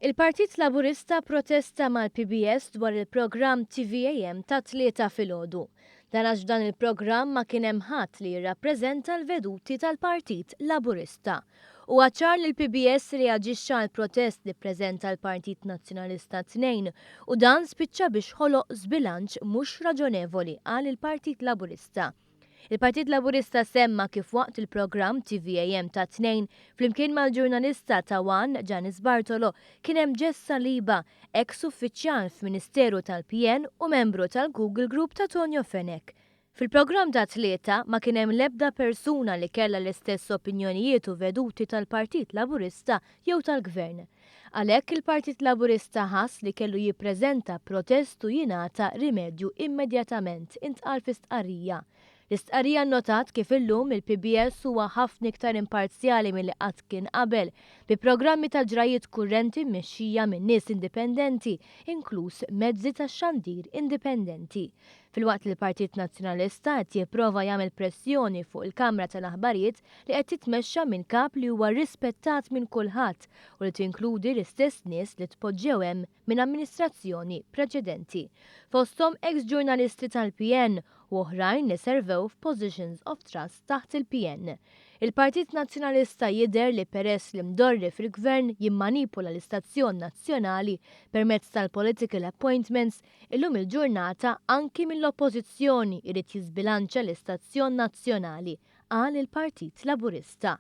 Il-Partit Laburista protesta mal-PBS dwar il-programm TVAM tat-Tlieta filgħodu. Dan għax f'dan il-programm ma kien hemm ħadd li jirrappreżenta l-veduti tal-Partit Laburista. Huwa ċar li l-PBS reaġixxa għall-protest li ppreżenta l-Partit Nazzjonalista t-Tnejn u dan spiċċa biex ħoloq żbilanċ mhux raġonevoli, qal il-Partit Laburista. Il-Partit Laburista semma kif waqt il-programm TVAM tat-Tnejn, flimkien mal-ġurnalista ta' one Janice Bartolo, kien hemm Jess Saliba, eks uffiċjal f'Ministeru tal-PN u membru tal-Google Group ta' Tonio Fenech. Fil-programm tat-Tlieta ma kien hemm l-ebda persuna li kellha l-istess opinjonijiet u veduti tal-Partit Laburista jew tal-Gvern. Għalhekk il-Partit Laburista ħass li kellu jippreżenta protest u jingħata rimedju immedjatament, intqal fi stqarrija. L-istqarrija nnotat kif illum il-PBS huwa ħafna iktar imparzjali milli qatt kien qabel, bi programmi ta' ġrajjiet kurrenti mmexxija minn nies indipendenti, inkluż mezzi tax-xandir indipendenti. Filwaqt li l-Partit Nazzjonalista qed jipprova jagħmel pressjoni fuq il-Kamra tal-Aħbarijiet li qed titmexxa minn kap li huwa rispettat minn kulħadd u li tinkludi l-istess nies li tpoġġew hemm minn amministrazzjoni preċedenti, fosthom eks ġurnalisti tal-PN u oħrajn li servew f'positions of trust taħt il-PN. Il-Partit Nazzjonalista jidher li peress li mdorri fil-Gvern jimmanipula l-istazzjon nazzjonali permezz tal-political appointments, illum il-ġurnata anki mill-Oppożizzjoni jrid jiżbilanċa l-istazzjon nazzjonali, qal il-Partit Laburista.